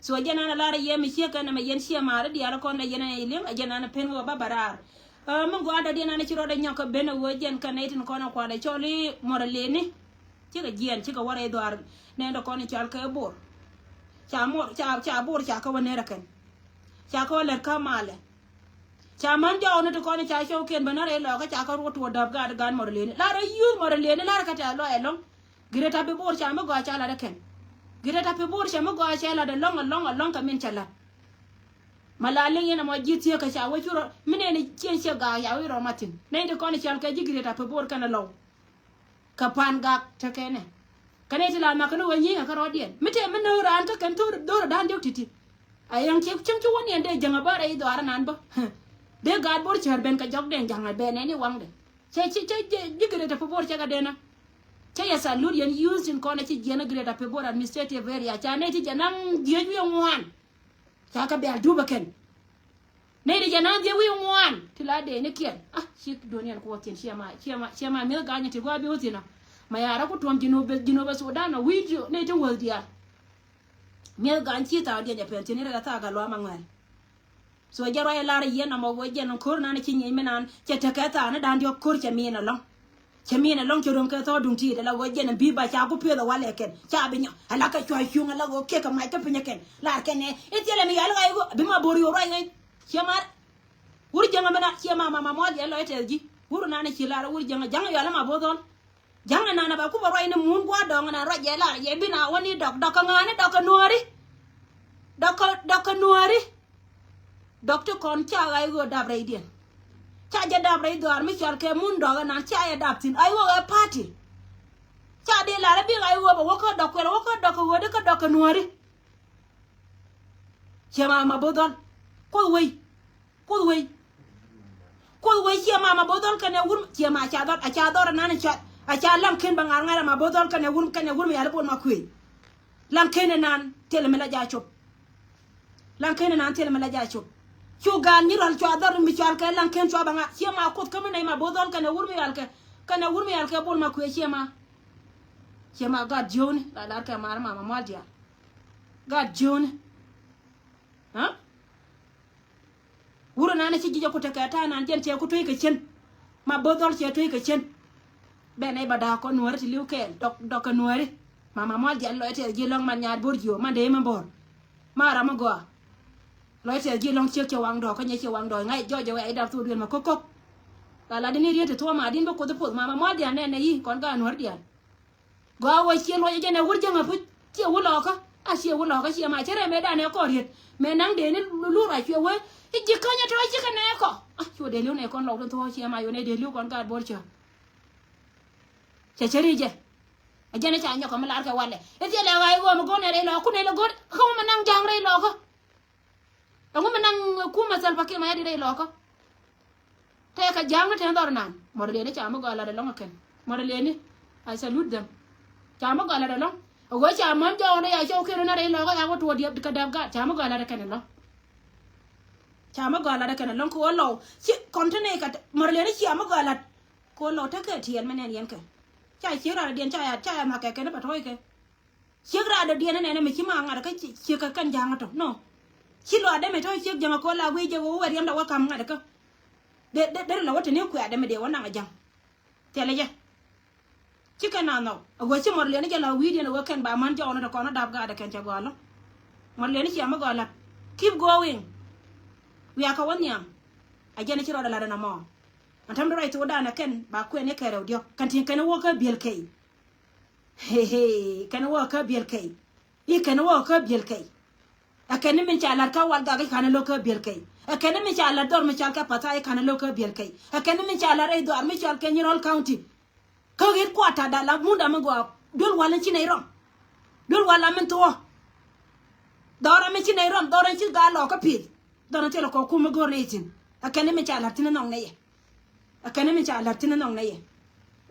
So jɛn an a lar a yɛ mi ciek kɛn nɛmɛ yɛn ciɛ maari diaal kɔn dee yɛn an a iliŋ a jɛn an a pen wee ba ba raar. Ɛ mi gɔaa dɔ̱diɛn an a ci rɔɔdɛ nyɔk kɛ ben a wee jɛn kɛn nɛy tin kɔn a kualɛ cɔl i̱ muɔr a leni. Cikɛ jiɛn cikɛ wä rɛy dhuaar nɛn dee kɔn i̱ cal kɛ bor. Ca muɔr ca, ca bor ca kɛ wä ner a kɛn. Ca kɛ wä lɛr kä malɛ. Ca män jɔɔk ni ti kɔn i̱ ca cɔwkiɛn ben ni rɛy lɔɔkä ca kɛ ruɔt tuɔɔk däp gaat gaat mɔr leni. Lar rɛy yuth mɔr leni lar kä tɛ̈th lɔaac ɛlɔ̱ŋ. Greater Pibor ca mi gɔaa ca lat ɛ kɛn. Greater Pibor ca mi gɔaa ca lat ɛlɔ̱ŋ, ɛlɔ̱ŋ, ɛlɔ̱ŋ kɛ min ca lat. Ma la liŋ yɛn ɛmɔ ji̱ thieekä ca wec rɔ mi nɛn i̱ cieŋ ciɛ gaak ca wec rɔ mathin. Nɛy ti kɔn i̱ cal kɛ ji̱ Greater Pibor kɛn ɛ lɔw. Kä pa̱a̱n gak tekɛ nɛ. Kɛn ɛ ti la nhɔakä ni wä nyi̱i̱ŋ ɛ kä rɔɔdiɛn mi tëë mi nöök raan kä kɛn thor dho̱r ɛ da̱a̱n diɔ̱k ti̱ti̱. A yɛŋ ciek cäŋ ci wä niɛn dee jäŋ ɛ bä rɛy dhɔaar ɛnan bä. Dee gaat Bor cär ben kɛ jɔk den ja̱ŋ ɛ ben ɛn i̱ waŋdɛ. Cɛ ci cɛ ji̱ Greater Pibor cɛ kɛ den ɛ. Cɛ yɛ salute yɛn youth in kɔn ɛ ci jiɛn ɛ Greater Pibor administrative area ca nɛy ti jɛ naŋ jiec wi̱i̱ ŋuan. Ca kɛ bɛl dup ɛ kɛn. Nɛy ti jɛ naŋ jiec wi̱i̱ ŋuan ti la dee ni kiɛn. Ah, ci duɔ̱n yɛn kuɔth thi̱n ciɛ ma, ciɛ ma, ciɛ ma mi̱eth ga̱a̱c ni ti gua̱a̱ bi wä thi̱n ɔ. Ma ya̱rä ku tuɔ̱m Jinub, Jinub Sudan ɔ wi̱i̱ nɛy ti wäth diaal. Mi̱eth ga̱a̱c ci thaak diɛn jɛ pɛn thi̱n ni rɛl a thaak a luaam a ŋuɛl. So jɛ ruac lar yɛn amɔ wee jɛn ko̱r nan ci nyieny mi nan cɛ tekɛ thaak ni da̱a̱n diɔ̱k ko̱r cɛ min ɛlɔ̱ŋ. Cɛ min ɛlɔ̱ŋ cɛ röm kɛ thɔɔk duŋ ti̱i̱t ala ɣöö jɛn ɛn bi̱i̱ ba ca ku pieth ɛ walɛ kɛn ca bi nyɔ ala kɛ cua̱c cuŋ ala ɣöö kiɛ kɛ mac kä piny ɛ kɛn lar kɛn ɛ i̱ thilɛ mi yal ɣac ɣöö bi ma bo̱r yo̱o̱ ruac ɣac. Ciɛ mar wur jäŋä mi na ciɛ ma ma ma mual yɛn lɔc tɛth ji̱ wur nan ci lar wur jäŋä ja̱ŋ yɔal ma bo̱o̱th ɣɔl. Ja̱ŋ ɛnan ɛ ba ku bɛ ruac ni mun gua̱a̱r dɔ̱ŋ ɛnan ruac yɛ lar yɛ bi na wä ni dɔk dɔk kɛ ŋa̱a̱ni dɔk kɛ nuääri. Dɔk kɛ dɔk kɛ nuääri. Dɔk ti kɔn ca ɣa̱c ɣöö dap rɛydiɛn. Ca jɛ dap rɛy dhɔaar mi cɔal kɛ mun dɔk ɛnan ca yɛ dap thi̱n. Ay ɣöö ɛ party. Ca dee lar ɛ bi ɣa̱c ɣöö bɛ wä kä dɔk kuɛl wä kä dɔk kɛ ɣöödi kä dɔk kɛ nuääri. Ciɛ ma ma bo̱o̱th dhɔl. Kuoth wei. Kuoth wei. Kuoth wei ciɛ ma ma bo̱o̱th dhɔl kɛnɛ wur ciɛ ma ca dhɔl a ca dhɔl ɛnan a ca a ca laŋ ken bɛ ŋa̱r ŋa̱r a ma bo̱o̱th dhɔl kɛnɛ wur kɛnɛ wur mi yal bo̱o̱l ma kuëë. Laŋ ken ɛnan thilɛ mi la ja cop. Laŋ ken ɛnan thilɛ mi la ja cop. Cu gaan nyi rɔl cua dhɔr mi cual kɛ laŋ ken cua bɛ ŋa̱r ciɛ ma kuoth kä mi nɛy ma bo̱o̱th dhɔl kɛnɛ wur mi yal kɛ kɛnɛ wur mi yal kɛ bo̱o̱l ma kuëë ciɛ ma. Ciɛ ma gat jiökni la lar kɛ mar ma ma mual diaal. Gat jiöni. Aa? Wurɛ nan ci ji̱ jɛ ku tekɛ ta̱a̱ nan jɛn cɛ ku tueckɛ cien. Ma bo̱th dhɔl cɛ tueckɛ cien. Bɛ nɛy ba da̱a̱k kɔn nuääri ti li̱w kɛɛl dɔk dɔk kɛ nuääri. Mama mual diaal lɔc tɛth ji̱ lɔ̱ŋ man nyaat bo̱r jiöö man dee mi bo̱r. Ma ram mi gɔaa. Lɔc tɛth ji̱ lɔ̱ŋ ciek cɛ waŋ dɔɔk kä nyɛ cɛ waŋ dɔɔk ŋa̱c jɔc jɛ wɛ i̱ dap thok duël ma ko̱k ko̱k. Gal a di ni riet ti thuɔ̱ɔ̱m a din bi kuoth i̱ puoth mama mual diaal nɛn nɛ yi̱ kɔn gaa nuääri diaal. Gɔaa wä cië luɔc jɛn ɛ wur jäŋ ɛ puc ciɛ wur lɔkä. A ciɛ wur lɔkä ciɛ ma cɛ rɛm ɛ danɛ kɔ riet. Mɛ naŋ dee ni lu ruac cuɛ wee i̱ ji̱ känyä tɔ̱ cikɛ nɛ kɔ. A cuɛ dee li̱w nɛ kɔn lɔk tin thuɔ̱ɔ̱ ciɛ ma yonɛ dee li̱w kɔn gaat buɔr cä. Cɛ cɛ ri jɛ. Ɛ jɛn ɛ ca nyɔk kɛ mi lar kɛ walɛ i̱ thiɛ lɛ ɣa̱c ɣöö mi go̱o̱r nɛ rɛy lɔkä kun nɛ lɛ go̱o̱r kä wä mi naŋ ja̱a̱ŋ rɛy lɔkä. Ɛŋu mi naŋ kumɛ Salva Kiir Mayardit rɛy lɔkä. Tɛkɛ ja̱a̱ŋ ni tɛn dhɔr nan. Mɔr lieni ca mi gɔaa lat ɛlɔ̱ŋ ɛ kɛn. Mɔr lieni. I salute them. Ca mi gɔaa lat ɛlɔ̱ŋ. Ɛ ɣöö ca män jɔɔk ni ya cɔw kɛn ni rɛy lɔkä ya wä tuɔɔk diɛp kɛ däp gaat. Ca mi gɔaa lat ɛ kɛn ɛlɔ̱ŋ. Ca mi gɔaa lat ɛ kɛn ɛlɔ̱ŋ kɛ ɣöö lɔw. Ci kɔn te nɛy kä mɔr lieni cia mi gɔaa lat. Kɛ ɣöö lɔw tekɛ tiɛɛl mi nɛn yɛn kɛ. Ca ciek ran diɛn ca ya ca ya nhɔakɛ kɛn ni bɛ tɔ̱ɔ̱c kɛ. Ciek raadɔdiɛn ɛnɛnɛ mi ci ma ŋa̱t kä ciek kä kɛn ja̱a̱ŋ tɔ nɔ. Ci luaatdɛ mi tɔ̱ ciek jäŋ kɔ la wi̱i̱ jɛ wä wä riɛmdɛ wä ka̱m ŋa̱t kä. Dee dee dee la wä te ni kuɛ̈ɛ̈dɛ mi dee wä naŋ a ja̱ŋ. Thilɛ jɛ. Ci kɛn na nhɔk a wä ci mɔr liɛn jɛ la wi̱i̱diɛn a wä kɛn ba män jɔɔk ni tɔ kɔn a dap gaatdɛ kɛn cɛ gɔaa lɔ. Mɔr liɛn ci a mi gɔaa la̱t. Keep going. Wiaa kä wä nhiam. A jɛn ci rɔɔdɛ la̱t ɛn a mɔ. Ɛn täm di ruac thokdan ɛ kɛn ba kuɛn ni kɛn rɛw diɔ̱k kɛn tin kɛn wä kä biël kɛy. Hehe, kɛn wä kä biɛl kɛy. I̱ kɛn wä kä biɛl kɛy. Ɛ kɛn ni min ca lat kä wal gak i̱ ka̱n lo̱k kä biɛl kɛy. Ɛ kɛn ni min ca lat dhɔr mi cal kɛ Pathai i̱ ka̱n lo̱k kä biɛl kɛy. Ɛ kɛn ni min ca lat rɛy dhɔaar mi cal kɛ Nyirol County. Kä ɣet kuat ta̱a̱ da̱a̱ la munda mi gɔaa. Duel wal in ci nɛy rɔm. Duel wal la min thuɔ̱ɔ̱. Dhɔr in ci nɛy rɔm, dhɔr in ci gaa lɔɔk kä pi̱i̱th. Dhɔr in thilɛ kɔk kum mi go̱r nɛy thi̱n. Ɛ kɛn ni min ca lat thi̱n inhɔŋ nɛy yɛ. Ɛ kɛn ni mi ca la̱t thi̱n inhɔŋ nɛ yɛ.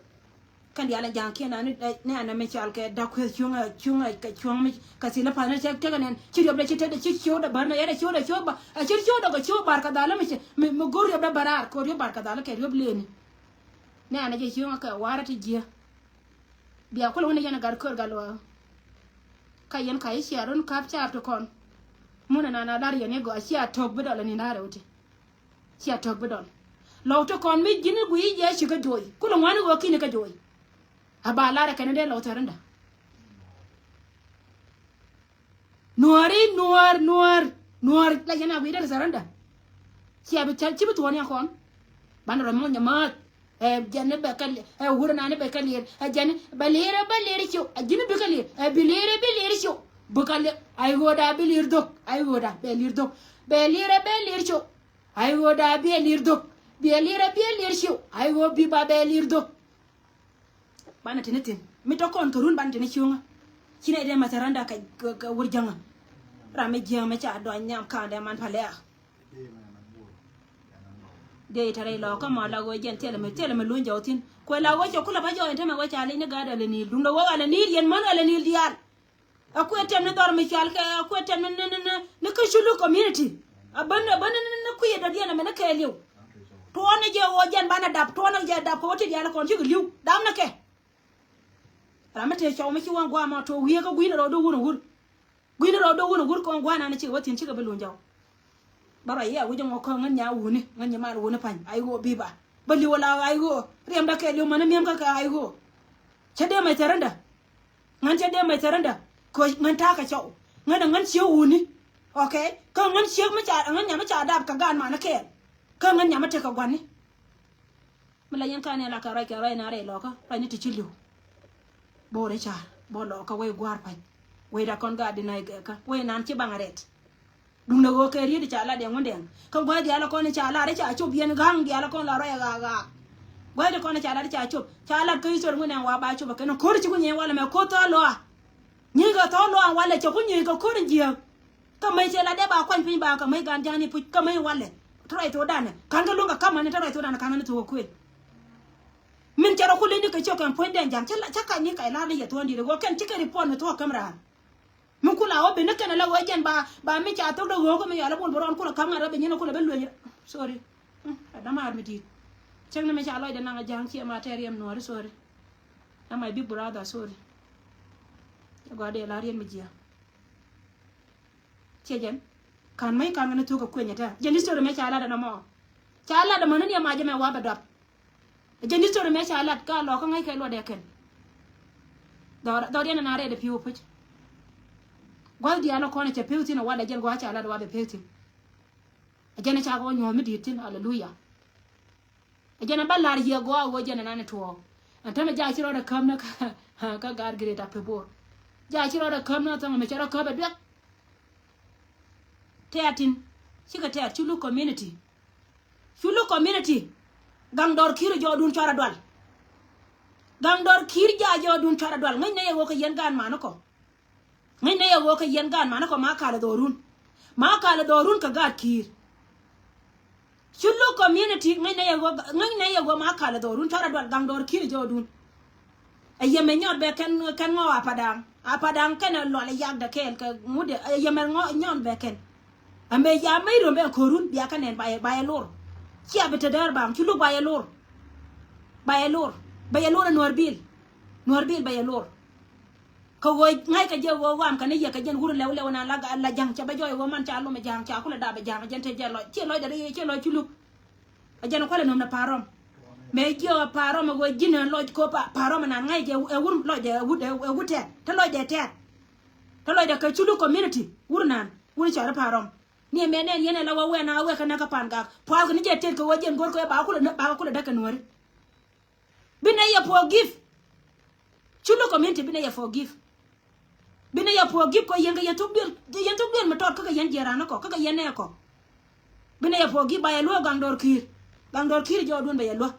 Kɛn diaal in ja̱a̱ŋ kiɛn ani nɛ anɛ mi cal kɛ dak kueth cuŋ ɛ cuŋ ɛ kɛ cuŋ mi kɛ thil i̱ pa̱th ni cɛ tekɛ nɛn ci riɔp dɛ ci tetdɛ ci ciöödɛ bär nɛ yɛn ɛ ciöödɛ ciöödɛ ba ɛ ci ciöödɛ kɛ ciööd bar kɛ dhal mi cɛ mi mi go̱r riɔp dɛ bär raar kɛ riɔp bar kɛ dhal kɛ riɔp leni. Nɛ anɛ jɛ cuŋ ɛ kɛ warɛ ti jiɛ. Bia kulɛ wä ni yɛn ɛ gat kör gat luaak. Ka yɛn ka i̱ cia run kap caap ti kɔn. Mun ɛ nana lar yɛn i̱ gɔaa cia to̱k bi dɔl ɛ ni lar ɛ wä ti. Cia tɔ̱k bi dɔl. Lɔw ti kɔn mi ji̱n i̱ guiy i̱ jɛ ci kä jo̱o̱y. Kulɛ ŋuani ɣöö ki̱ni kä jo̱o̱y. A ba lar ɛ kɛn in dee lɔw thɛr in dä. Nuɔ̱ɔ̱ri nuɔ̱ɔ̱r nuɔ̱ɔ̱r nuɔ̱ɔ̱r la yɛn a guiy dee thɛr in dä. Cia bi cäl ci bi thuɔ̱ɔ̱ni a kɔn. Banɛ rɔ muɔ̱ny a määth. Ɛ jɛn ni bɛ kɛ lier ɛ wur nani bɛ kɛ lier ɛ jɛn ni bɛ lier ɛ bɛ lier i̱ ciw ɛ ji̱n ni bi kɛ lier ɛ bi lier ɛ bi lier i̱ ciw. Bi kɛ lier a i̱ ɣööda bi lier dhök a i̱ ɣööda bɛ lier dhök. Bɛ lier ɛ bɛ lier ciw. Ai ɣöö daa biɛ lir dhök. Biɛ lir ɛ biɛ lir ciw. Ai ɣöö bi ba bɛ lir dhök. Banɛ tini thin mi tɔ kɔn kɛ run banɛ tini ciöŋä. Ci nɛ dee mɛ thɛrända kɛ wur jäŋä. Ram mi jiäŋä mi ca dɔny nhiam ka̱a̱ndɛ man palɛa. Dee itɛ rɛy lɔɔkä mɔ la ɣöö jɛn thilɛ mi thilɛ mi luny jɔw thin kuɛ la ɣöö cɛ kulɛ bä jɔɔny tämɛ wä ca lic ni gaat ɣälɛ ni̱i̱l duundɛ ɣöö ɣälɛ ni̱i̱l yɛn män ɣälɛ ni̱i̱l diaal. Ɛ kuɛ tɛm ni dhɔr mi cual kɛ ɛ kuɛ tɛm ni ni ni ni ni kä Shuluk community. A bän a bän ni ni ni kuiɛ dɔ̱diɛn ɛmɛ ni kɛɛliw. Tuɔɔn ni jɛ ɣöö jɛn banɛ dap tuɔɔn ni jɛ dap kɛ ɣöö ti diaal kɔn cikɛ li̱w dap ni kɛ. Ram mi tëë cɔw mi ci wä gua̱a̱ mɔ tuɔɔk wiee kä gui̱n rɔɔdu wun a wur. Gui̱n rɔɔdu wun a wur kɔn gua̱a̱ nan cikɛ wä thi̱n cikɛ bi luny jɔw. Bä ruac i̱ a wi̱c ɛŋɔ kä ŋän nya wuni ŋän nyi mal wuni pa̱ny a i̱ ɣöö bi̱i̱ ba bä li̱w ala a i̱ ɣöö riɛmdä kɛɛliw mäni mi̱em kä kɛ a i̱ ɣöö. Cä dee mɛ thɛrändä. Ŋän cä dee mɛ thɛrändä kɛ ŋän ta̱a̱ kɛ cɔw. Ŋän ɛ ŋän ciek wuni. Okay. Kä ŋän ciek mi ca ŋän nyam mi ca dap kɛ gaan manä kɛɛl. Kä ŋän nyam mi tekɛ gua̱ni. Mi la yɛn kan yɛn la kɛ ruac kɛ ruac na rɛy lɔkä ruac ni ti ci li̱w. Bo̱o̱r i̱ ca̱r bo̱o̱r lɔkä wec gua̱a̱r pa̱ny. Wec da kɔn gaat di nɔy kɛ kä wec nan ci baŋ a rɛt. Duundɛ ɣöö kɛ riet ca lat yɛ ŋundɛŋ kä gua̱a̱th diaal kɔn ca lat ca cop yɛn ga̱ŋ diaal kɔn la ruac ɣaak ɣaak. Gua̱a̱th di kɔn ca lat ca cop ca lat kä history ŋundɛŋ wa ba cop kɛn ko̱r ci ku nyieeny walɛ mɛ ko̱r thɔɔl lɔa. Nyieeny kɛ thɔɔl lɔa walɛ cɛ ku nyieeny kɛ ko̱r in jiääk. Kä mäc cɛ lat dee ba kuany piny ba kɛ mäc gan ja̱a̱ni puc kä mäc walɛ. Te ruac thokdanɛ ka̱n kä luäŋ kɛ ka̱mani te ruac thokdanɛ ka̱n kä ni thok kɛ kuël. Min cɛ rɔ ku leny ni kɛ ciök kɛn puɔ̱nydɛn ja̱a̱n cä kac ni kac la̱r ni yɛ thuɔ̱ɔ̱ŋ di̱t ɛ ɣöö kɛn cikɛ report ni thuɔ̱k käm raan. Mi kula wä bi ni kɛn ala wä jɛn ba ba mi ca thok dee ɣöö kä mi yɔal a bol bi rɔɔn kula ka̱m ŋa̱t rɔ bi nyin kula bi lueny. Sorry. Ɛ dämaar mi di̱i̱t. Cäŋ ni mi ca lɔcdɛ naŋ a ja̱a̱ŋ ciɛ ma tɛɛr yɛm nuɔɔri sorry. Ɛ my big brother sorry. Gɔaa dee la riɛn mi jiɛ. Ciɛ jɛn. Ka̱n mäc ka̱n kɛn thuk kɛ kuenyɛ tɛ. Jɛn history mɛ ca lat ɛn ɛmɔ. Ca lat ɛmɔ ni ni ɛma jɛ mɛ wa bɛ dɔp. Jɛn history mɛ ca lat ka lɔ kä ŋäc kɛ luɔt ɛ kɛn. Dhɔr, dhɔr yɛn ɛn a rɛɛd ɛ pi̱w puc. Gua̱th diaal ni kɔn ɛ cɛ pi̱w thi̱n ɛ wa lɛ jɛn gua̱th ca lat ɛ wa bɛ pi̱w thi̱n. Ɛ jɛn ɛ ca kɛ wä nyuɔ̱th mi di̱i̱t thi̱n, aleluya. Ɛ jɛn ɛ bä la̱r yiëë gɔaa ɣöö jɛn ɛ nan ɛ tuɔɔk. Ɛn tämɛ jaak ci rɔɔdɛ käm ni kä, kä gaat Greater Pibor. Jaak ci rɔɔdɛ käm ni thɔŋ ɛmɛ cɛ rɔ käp ɛ duɛk. Tɛ̈t tin, cikɛ tɛ̈t Shuluk community. Shuluk community. Gaŋ Dɔr Ki̱i̱r jɔɔdun cuarɛ dual. Gaŋ Dɔr Ki̱i̱r jaa jɔɔdun cuarɛ dual. Ŋäcnɛ yɛ ɣöö kɛ yɛn gaat manikɔ. Ŋäcnɛ yɛ ɣöö kɛ yɛn gaat manikɔ ma kalɛ dhɔrun. Ma kalɛ dhɔrun kɛ gaat Ki̱i̱r. Shuluk community ŋäcnɛ yɛ ɣöö, ŋäcnɛ yɛ ɣöö ma kalɛ dhɔrun cuarɛ dual Gaŋ Dɔr Ki̱i̱r jɔɔdun. Ɛ yɛmɛ nyɔt bɛ kɛn, kɛn ŋɔ Apadaŋ. Apadaŋ kɛnɛ lual ɛ yak dɛ kɛɛl kɛ ŋut ɛ yɛmɛ ŋɔ nyɔn bɛ kɛn. Amɛ ya mɛ irom bɛ korun bia kɛ nɛn ba yɛ, ba yɛ lor. Cia bi te däär bam Shuluk ba yɛ lor. Ba yɛ lor. Ba yɛ lor ɛ Nuɔr Bil. Nuɔr Bil ba yɛ lor. Kɛ ɣöö ŋa̱ckɛ jɛ ɣöö ɣɔam kɛ ni yɛ kɛ jɛn wur lɛw lɛw nan la, la ja̱ŋ cɛ bɛ jɔɔy ɣöö man ca lom ɛ ja̱ŋ ca kulɛ dap ɛ ja̱ŋ ɛ jɛn te jɛ lɔc. Ciɛ lɔcdɛ ri ciɛ lɔc Shuluk. Ɛ jɛn kualɛ nöm ni Parɔm. Mëë jiɛ ɣä Parɔm ɛ ɣöö ji̱n ɛ lɔc köp Parɔm ɛ nan ŋa̱c jɛ ɛ wur lɔcdɛ ɛ wut ɛ wut tɛt. Te lɔcdɛ tɛt. Te lɔcdɛ kɛ Shuluk community wur nan wur cɔri Parɔm. Ni ɛmɛ nɛn yɛn ɛ la wä wɛn a wɛkɛ nɛ kä Pan Gak. Pua̱a̱th kɛ ni jɛ tëët kɛ ɣöö jɛn go̱r kɛ ba kulɛ, ba kulɛ däk kɛ Nuääri. Bi nɛ yɛ forgive. Shuluk community bi nɛ yɛ forgive. Bi nɛ yɛ forgive kɔ yɛn kɛ yɛn thok duel, yɛn thok duel mi tɔt kä kɛ yɛn jiɛɛran ni kɔ, kä kɛ yɛn nɛ kɔ. Bi nɛ yɛ forgive ba yɛ luäk Gaŋ Dɔr Ki̱i̱r. Gaŋ Dɔr Ki̱i̱r jɔɔdun bɛ yɛ luäk.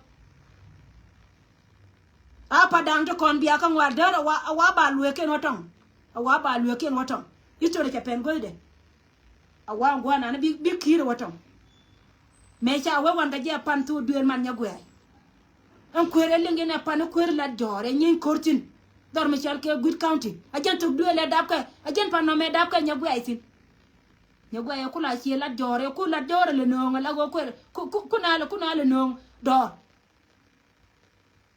Apadaŋ ti kɔn bia kä ŋuar däär a wa, a wa ba lueekiɛn wä tɔŋ. A wa ba lueekiɛn wä tɔŋ. History cɛ pɛn go̱o̱ydɛ. A wa ŋuar nani bi, bi Ki̱i̱r wä tɔŋ. Mëë ca wee wan kɛ jɛ pan thok duëël man nyɛ guɛɛy. Ɛn kuëër ɛ liŋ in ɛ pan ɛ kuëër lat jɔɔr ɛ nyiny ko̱r thi̱n. Dhɔr mi cɔal kɛ Gwi̱i̱t County. Ɛ jɛn thok duëël ɛ dapkɛ, ɛ jɛn pan nɔmɛ dapkɛ nyɛ guɛɛy thi̱n. Nyɛ guɛɛy ɛ ku la cië lat jɔɔr ɛ ku lat jɔɔr ɛ lɛ nööŋ ɛ la ɣöö kuëër ku, ku, ku na lɛ, ku na lɛ nööŋ dɔɔr.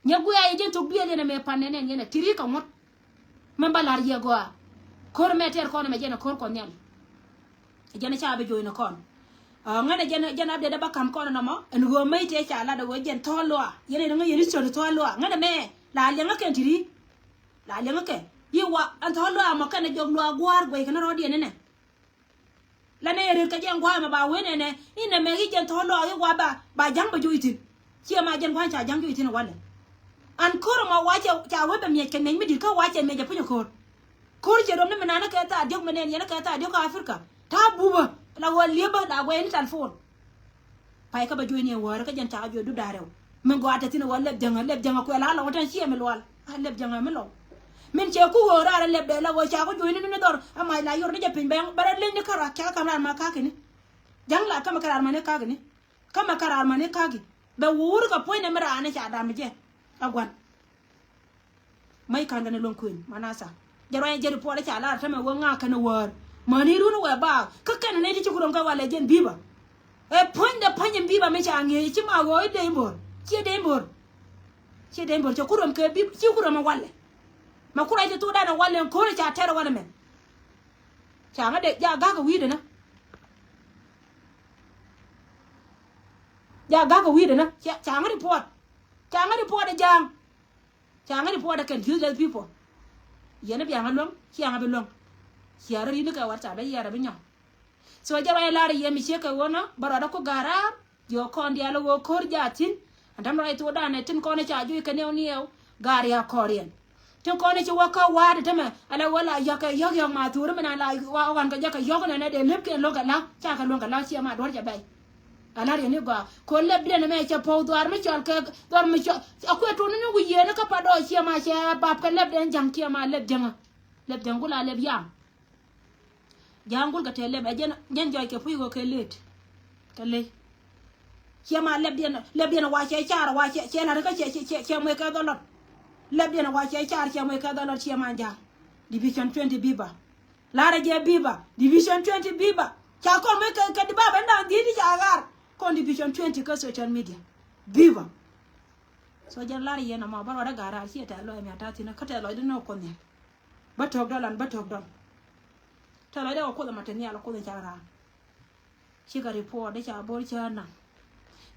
Nyɛ guiɛɛy jɛn thok duëël yɛn ɛmɛ pan nɛn ɛn yɛn ɛ ti̱ri kɛ ŋuɔ̱t. Mɛn ba la̱r yɛ gɔaa. Ko̱r mɛ tɛr kɔn ɛmɛ jɛn ɛ ko̱r kɔn nhial. Jɛn ɛ ca bi jo̱o̱c ni kɔn. Aa, ŋän ɛ jɛn, jɛn update ɛ ba ka̱m kɔn ɛnɔmɔ ɛn ɣöö mec tëë ca lat ɛ ɣöö jɛn Thɔɔl Lɔa. Yɛn ɛ ni ŋäc yɛn history Thɔɔl Lɔa. Ŋän ɛmɛ la liɛŋä kɛn ti̱ri. La liɛŋä kɛn. Yi wa ɛn Thɔɔl Lɔa mɔ kɛn ɛ jɔk luaak gua̱a̱r guɛy kɛn rɔɔdiɛn ɛnɛ. La nɛ yɛ ret kɛ jɛ ŋua̱a̱ mɛ ba wen ɛnɛ inɛ mɛ i̱ jɛn Thɔɔl Lɔa i̱ wa ba, ba ja̱ŋ bɛ joc ithin. Ciɛ ma jɛn gua̱a̱ ca ja̱ŋ joc ithin walɛ. An ko̱r ɛmɔ wa cɛ ca wee bɛ miɛc kɛ nɛny mi di̱t kä wa cɛ miɛc ɛ puc ɛ ko̱r. Ko̱r cɛ röm ni mi naan kɛ thaar diɔ̱k mi nɛn yɛn kɛ thaar diɔ̱k kä Africa. Ta̱a̱ bupä la ɣöö liepä la guɛy ni telephone. Pay kä bɛ juɔ̱cni ɛ wäärä kä jɛn cakɛ juɔ̱c dup da̱ŋ rɛw. Min gɔaa te thi̱n ɛ ɣöö lɛp jäŋä, lɛp jäŋä kuɛ la lɔw tɛn ciɛ mi lual. A lɛp jäŋä mi lɔw. Min cɛ ku ɣöö raar ɛ lɛp dee la ɣöö cakɛ juɔ̱cni ni dhɔr. A mac la yor ni jɛ piny bɛ rɔ leny ni kärak cakɛ ka̱m raar ma ka̱ki̱ni. Ja̱ŋ la kämɛ käraar ma ni ka̱ki̱ni. Kämɛ käraar ma ni ka̱ki̱. Bɛ wuur kɛ puɔ̱nydɛ mi raar ni ca dam jɛ. A gua̱n. Mac ka̱n kɛn ɛ luäŋ kuën manasa. Jɛ ruany jɛ ri puɔl i̱ ca lar tämɛ wä ŋa̱a̱k kɛn ɛ wäär. Mäni run wɛ baak kä kɛn ɛ nɛy ti ci ku röm kɛ walɛ jɛn bi̱i̱bä. Ɛ puɔ̱nydɛ puɔ̱ny in bi̱i̱bä mi ca ŋi̱eec ci ma ɣɔɔ i̱ dee in bo̱r. Ciɛ dee in bo̱r. Ciɛ dee in bo̱r cɛ ku röm kɛ bi̱i̱bä ci ku röm ɛ walɛ. Mɛ ku ruac ti thokdan ɛ walɛ in ko̱r i̱ ca tɛr ɛ walɛ mɛn. Ca ŋä dee ja ga̱k ɛ wi̱i̱dɛ nä. Ja ga̱k ɛ wi̱i̱dɛ nä ca ŋä ri puɔt. Ca ŋä ri puɔt ɛ ja̱a̱ŋ. Ca ŋä ri puɔt ɛ kɛn useless people. Yɛn ɛ bia ŋä luäŋ cia ŋä bi luäŋ. Cia rɔ ri̱n ni kɛ wat ca bɛ yiɛɛr ɛ bi nyɔk. So jɛ ruac lar yɛ mi ciek kɛ ɣöö nɔ bä ruat ɛ ku ga̱r raar. Jiɔ kɔn diaal ɛ ɣöö ko̱r jaath thi̱n. Ɛn täämɛ ruac thokdan ɛ tin kɔn ɛ ca juɔc kɛ niɛw niɛw. Gaar ya kɔɔriɛn. Tin kɔn i̱ ci wä kä wa̱a̱t i̱ tämɛ ala wä la yɔ̱k kɛ yɔ̱k yɔ̱k ma thuuri mi na la wa ɣɔn kɛ jɛ kɛ yɔ̱k nɛnɛ dee lep kɛn lo̱k kɛ la̱k ca kɛ luäŋ kɛ la̱k ciɛ ma duɔ̱r cɛ bɛy. Ala riɛn i̱ gɔaa ko̱ lep diɛn ɛmɛ cɛ puɔ̱k dhuaar mi cɔl kɛ dhuaar mi cɔl a kuɛ tuɔ̱n ni wi̱i̱ yiëëni kä pa dɔɔc ciɛ ma cɛ bap kɛ lep den ja̱ŋ ciɛ ma lep jäŋä. Lep jäŋ ku la lep yam. Ja̱a̱ŋ gul kɛ tɛɛ lɛp ɛ jɛn jɛn jɔc kɛ puc ɣöö kɛ lëët. Kɛ ley. Ciɛ ma lɛpdiɛn lɛpdiɛn wa cɛ car wa cɛ cɛ la̱t kä cɛ cɛ cɛ muec kɛ dhɔlɔt. Lɛpdiɛn wa cɛ car cɛ muec kɛ dhɔlɔt ciɛ ma ja̱a̱ŋ. Division twenty biba. La̱rä jɛ biba division twenty biba. Ca kɔn muec kɛ kɛ di baba ɛn da̱a̱ŋ dhiec di ca ɣaar kɔn division twenty kä social media. Biba. So jɛn lar yɛn ɛmɔ bä ruɔdä ga̱r raar ciɛ tɛth lɔc mi a ta̱a̱ thi̱n kä tɛth lɔcdä ni ɔ kuɔth nhial. Bä to̱k dɔl an bä to̱k dɔl. Tɛlɛ dee wä kuoth ɛmɛ te nhial kuoth in ca raan. Cikɛ report dee ca Bor Cäär naŋ.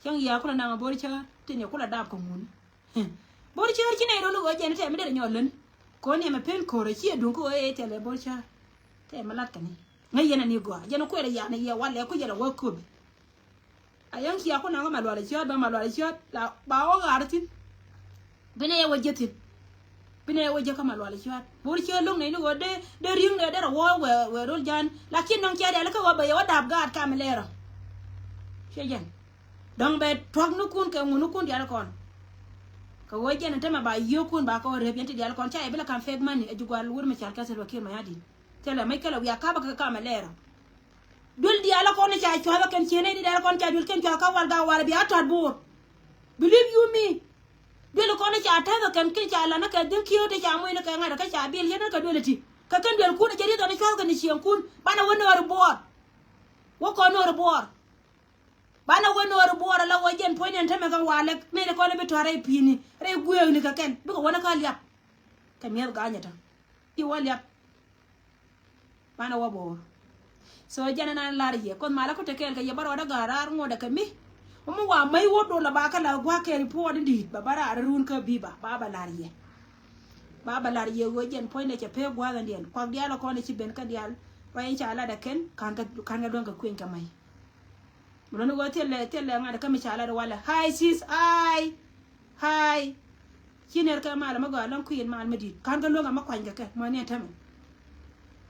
Cäŋ yia kulɛ naŋ a Bor Cäär tin yɛ kulɛ dap kɛ ŋun. Bor Cäär ci nɛy rol i̱ ɣöö jɛn tɛmɛ derɛ nyɔl län. Kɔn yɛ mɛ pen ko̱r a ci a duŋ kä ɣöö ɛ tɛlɛ Bor Cäär. Tɛmɛ lat kɛ ni ŋäc yɛn ani gɔaa jɛn kuɛl a yan a yɛ walɛ ku jɛn a wä köpi. A yäŋ cia ku naŋ kä Malual Ciöt ba Malual Ciöt la ba wä ɣaar thi̱n. Bi nɛ yɛ wä jiäk thi̱n. Bi nɛ yɛ wä jiäk kä Malual Ciöt. Bor Ciöt lo̱ŋ nɛy ni ɣöö dee dee ri̱ŋ dee dee rɔ wä wɛ wɛ rol jan. Lakin nɔŋ cia dial kä ɣöö bɛ yɛ wä dap gaat kam lɛɛrɔ. Ciɛ jɛn. Dɔ̱ŋ bɛ tuɔ̱k ni kun kɛ ŋun ni kun dial kɔn. Kɛ ɣöö jɛn tämɛ ba yiökun ba kɛ wä rep yɛn ti dial kɔn ca yɛ bi la kam fake money ɛ jugwal wur mi cal kɛ Salva Kiir Mayardit. Thilɛ mec kɛ lɛ wiak kapä kɛ kam lɛɛrɔ. Duel diaal kɔn ca cuath kɛn ciene di diaal kɔn ca duel kɛn cuath ka wal ga wal bia tɔt Bor. Believe you me. Duel kɔn ca tɛth kɛn kɛn ca lan kɛ dhin kiö te ca moc ni kɛ ŋa̱t kɛ ca bil yɛn kɛ duel ti. Kɛ kɛn duel kun jɛ ri dhɔn cuath kɛn cieŋ kun. Banɛ wä no̱r Bor. Wä kɔn no̱r Bor. Banɛ wä no̱r Bor ala wä jɛn puɔ̱ny ɛn tämɛ kɛ walɛ. Nɛy kɔn bi tɔt rɛy pi̱i̱ni rɛy gueekni kɛ kɛn bikɛ wä ni ka liap. Kɛ mi̱eth ga̱a̱nyɛ tɔ. Ci wä liap. Banɛ wä Bor. So jɛn ɛn an lar yɛ kuoth malä ku te kɛɛl kɛ yɛ bä rɔɔdä ga̱a̱r raar ŋuɔ̱dɛ kɛ mi. Wä mi wa mäc wä dol a ba kä la gua̱a̱k kɛ report in di̱i̱t ba bä raar run kä bi̱i̱ ba ba bä lar yɛ. Ba bä lar yɛ ɣöö jɛn puɔ̱nydɛ cɛ pek gua̱a̱th ɛn diɛn kuak diaal ɛ kɔn ɛ ci ben kä diaal. Ruac in ca lat ɛ kɛn ka̱n kɛ ka̱n kɛ duɔ̱n kɛ kueny kɛ mäc. Mi luni ɣöö thilɛ thilɛ ŋa̱t kä mi ca lat ɛ walɛ hi sis hi. Hi. Ci ner kɛ mal mi gɔaa lɔŋ kui̱n mal mi di̱t ka̱n kɛ luäŋ amä kuany kɛ kɛ mɔ ni ɛn tämɛ.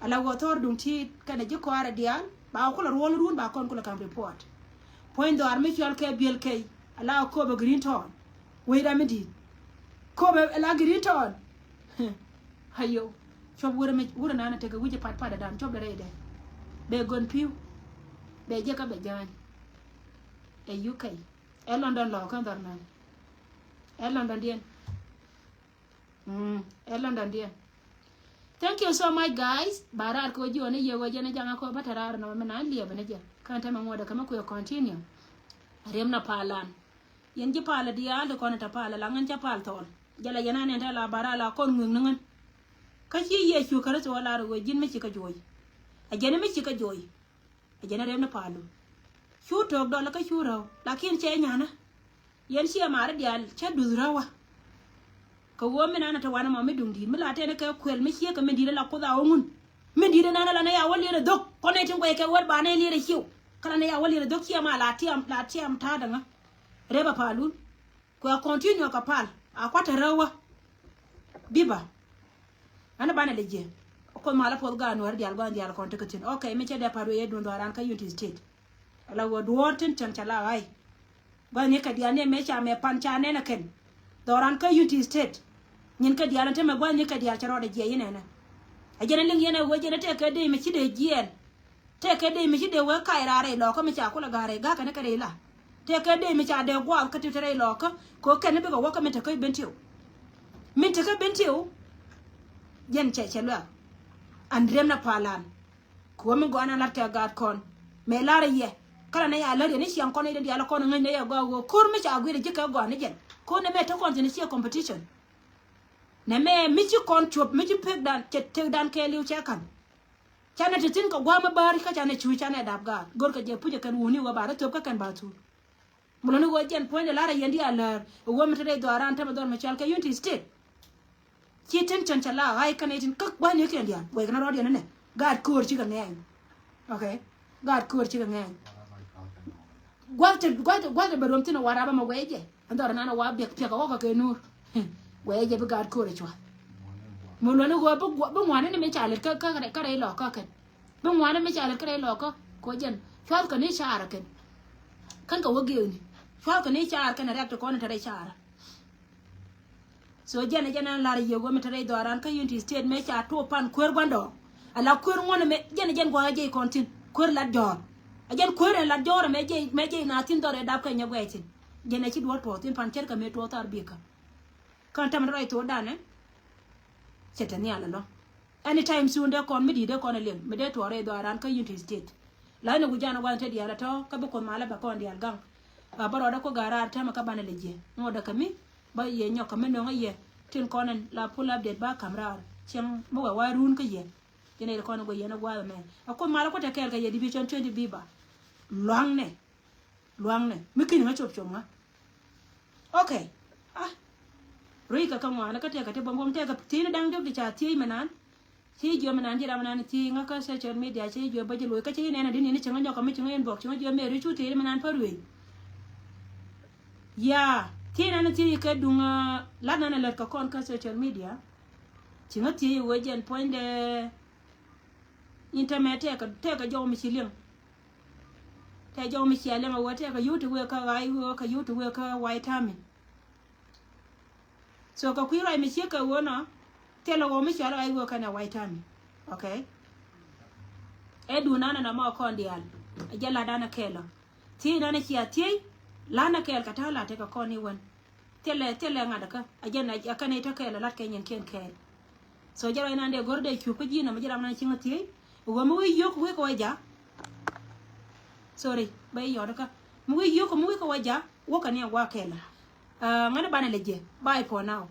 Ala wä thɔr duŋ ti kɛnɛ ji̱ kɔaarɛ diaal ba wä kulɛ ruɔl run ba kɔn kulɛ kam report. Puɔ̱ny dhɔaar mi cual kɛ biël kɛy ala wä köpɛ green tɔɔn. Wecda mi di̱t köpɛ ala green tɔɔn. Ayo. Cuɔp wurɛ mi wurɛ nana tekɛ wi̱c ipat pat adan cuɔp de rɛydɛ. Bɛ gön pi̱w. Bɛ jiɛkä bɛ ja̱a̱ny. Ɛ U K. Ɛ London lɔ kä dhɔr nan. Ɛ London diɛn. Mm, ɛ London diɛn. Thank you so much guys. Ba raar kɛ wä jiɔni yɛ wä jɛn jaŋa kɔ bä te raar nɔ mi na liɛp ni jɛ. Kan te mɛ ŋuɔdɛ kɛ mɛ kuɛ continue. Riɛm na palan. Yɛn ji̱ pal diaal ti kɔn ta pal la ŋän ca pal thɔɔl. Jɛ la yɛn a nɛn te la bara la kɔn ŋui̱ŋ ni ŋän. Kä ci Yecu Kritho lar wee ji̱n mi ci kä juɔy. A jɛn mi ci kä juɔy. A jɛn a rem ni palu. Cu took dɔl kä cu rɛw lakin cɛ nyanä. Yɛn ciɛ mari diaal cä duth rɛwä. Kɛ ɣöö mi nanɛ te wanɛ mɔ mi duŋ di̱i̱t mi la tɛn kɛ kuɛl mi ciek kɛ min di̱i̱t la kuoth a ɣöŋun. Min di̱i̱t nanɛ la nɛ ya wä lier ɛ dhok kɔn nɛ tin guɛy kɛ wät ba nɛ lier ɛ ciw. Kä la nɛ ya wä lier ɛ dhok ciɛ ma la tiam la tiam ta̱a̱dä ŋä. Rep a palun. Kuɛ continue kɛ pal a kua̱t te rɛwä. Biba. Ɛn banɛ lɛ jiɛ. Kuoth malä puɔth gaat nuɔ̱ɔ̱ri diaal gua̱n diaal kɔn tekɛ thi̱n. Ok, mi cɛ dee pa̱t wee yɛ duun dhɔran kä Unity State. Ala wä duɔ̱ɔ̱r tin cäŋ ca la ɣa̱c. Gua̱n ni kɛ diaal ni mɛ ca mɛ pan ca nɛn ɛ kɛn. Dhɔran kä Unity State. Nyin kɛ diaal ni te mɛ gua̱n ni kɛ diaal cɛ rɔɔdɛ jiɛ yinɛnɛ. Ɛ jɛn ɛ liŋ yɛn ɛ wee jɛn ɛ tɛk kɛ dee mi ci dee jiɛɛn. Tëëkɛ dee mi ci dee wee kac raar rɛy lɔkä mi ca kulɛ ga̱a̱r rɛy ga̱a̱kɛ ni kɛ rɛy la. Tëëkɛ dee mi ca dee gua̱a̱th kä ti te rɛy lɔkä. Kɛ kɛn ni bikɛ wäkä min tekä Bentiu. Min tekä Bentiu. Jɛn cɛ cɛ luɛk. An rem na palan. Kɛ wä mi gɔaa na lat kɛ gaat kɔn. Mëë lar yɛ. Kä la nɛ ya lät yɛ ni ciaŋ kɔn i̱ den diaal kɔn ŋäc nɛ yɛ gɔaa ɣöö ko̱r mi ca gui̱r ji̱ kɛ gɔaa ni jɛn. Ko̱r nɛ mɛ te kɔn thi̱n ciɛ competition. Nɛ mɛ mi ci kɔn cuɔp mi ci pekdan cɛ tekdan kɛɛliw cɛ ka̱n. Canɛ ti thi̱n kɛ gua̱a̱m mi bäär kä canɛ cuuc canɛ dap gaat. Go̱rkɛ jɛ pucɛ kɛn wuni wä ba rɔ thöp kä kɛn ba thuur. Muloni wä jɛn puɔ̱nydɛ la̱rä yɛn di a läär. Wä mi te rɛy dhɔaaran tämɛ dhɔr mi cɔal kɛ Unity State. Ci tin cɛn cɛ la ɣa̱c kɛn itin kä gua̱a̱ny ni kɛn diaal guɛc kɛn rɔɔdiɛn inɛ. Gaat köör cikɛ ŋɛɛny. Ok. Gaat köör cikɛ ŋɛɛny. Gua̱th te gua̱th te gua̱th te bɛ ruɔm thi̱n ɛ wa rap ɛmɛ guɛc jɛ. Ɛn dhɔr ɛnan ɛ wa biɛk piɛk ɛ ɣɔk ɛ kɛ nuur. Guɛc jɛ bi gaat köör ɛ cua. Mi luɔni ɣöö bi ŋuani ni mi ca lɛt kä kä kä rɛy lɔɔkä kɛn. Bi ŋuani mi ca lɛt kä rɛy lɔɔkä kɛ ɣöö jɛn cuath kɛ ni caarä kɛn. Kän kɛ wä giëëkni cuath kɛ ni caarä kɛn ɛ rɛk ti kɔn in te rɛy caarä. So jɛn ɛ jɛn ɛn lar yie wä mi te rɛy dhɔaran kä Unity State mëë ca tuɔɔk pan kueer gua̱ndɔɔŋ. Ala kueer ŋuɔ̱n ɛmɛ jɛn ɛ jɛn gua̱a̱k ɛ jɛy kɔn thi̱n kueer lat jɔ̱ɔ̱r. Ɛ jɛn kueer ɛn lat jɔ̱ɔ̱r ɛmɛ jɛy mëë jɛy na thi̱n dhɔr ɛ dap kɛ nyɛ guɛɛc thi̱n. Jɛn ɛ ci duɔ̱ɔ̱r puɔ̱th thi̱n pan cɛr kɛ mëë tuɔɔk thar bi̱i̱kä. Kän tämɛ rɔy thok danɛ. Cɛ te nhial ɛlɔ. Anytime soon dee kɔn mi di̱i̱t dee kɔn ɛ liŋ mi dee tuɔɔr rɛy dhɔaran kä Unity State. La ni wi̱c jan ɛ gua̱n te diaal ɛ tɔ̱ kä bi Kuoth malä bɛ kɔn diaal gaŋ. A bä rɔɔdɛ kuoth ga̱a̱r raar tɛmɛ kä banɛ lɛ jiɛ ŋuɔ̱t dɛ kɛ mi. Bä yɛ nyɔk kɛ mi no̱ŋä yɛ tin kɔn ɛn la pull update ba ka̱m raar cieŋ mi wɛ wa ruun kä yɛ. Ci nɛy ti kɔn guɛ yɛn a gua̱a̱th ɛmɛ. A Kuoth malä Kuoth tɛ kɛɛl kɛ yɛ division twenty biba. Luaŋnɛ. Luaŋnɛ. Mi ki̱n ŋa cop cop ŋa. Okay. Ah. Rui̱ kɛ kä ŋuan kä tɛkɛ ti bɔm bɔm tɛkɛ thiecni da̱ŋ diɔ̱k ti ca thiec mɛ nan. Ci jiɔ mɛ nan ji̱ ram mɛ nan thiec ŋa kä social media ci jiɔ bä ji̱ lo̱c kä ci nɛn a di̱n ni ci ŋa nyɔk kɛ mi ci ŋa inbox ci ŋa jiɔ mɛ ri cu thiec mɛ nan pä ruëëc. Ya, thiec nan thiec kɛ duŋ, ah, lat nan a lät kɛ kɔn kä social media. Ci ŋa thiec wee jɛn puɔ̱nydɛ internet tɛkɛ, tɛkɛ jɔw mi ci liŋ. Tɛ jɔw mi cia liŋ a wee tɛkɛ yio̱w ti wee kä ɣa̱c wee kä yio̱w ti wee kä White Army. So kɛ kui̱ ruac mi ciek kɛ ɣöö nɔ thilɛ ɣöö mi cɔal ɣa̱c ɣöö kɛnɛ White Army. Okay. Ɛ duun nanɛ nɔmɔ kɔn diaal. Ɛ jɛ lat danɛ kɛɛl ɔ. Thiec nanɛ cia thiec. Lanɛ kɛɛl kɛ ta̱a̱ lat tekɛ kɔn i̱ wän. Thilɛ, thilɛ ŋa̱t ɛ kä. Ɛ jɛ nɛ ɛ kɛn i̱ te kɛɛl ɛ lat kɛ nyin kiɛn kɛɛl. So jɛ ruac nan dee go̱r dee cup kä ji̱ nɔmɔ ji̱ ram nan cieŋ ɛ thiec. Ɣöö mi wi̱i̱ yio̱k wi̱i̱ kɛ wä ja̱. Sorry, bä i̱ yɔt kä. Mi wi̱i̱ yio̱k mi wi̱i̱ kɛ wä ja̱. Wäkɛ ni ɛ gua̱a̱ kɛɛl ɔ. Ah, ŋäni banɛ lɛ jɛ bye for now.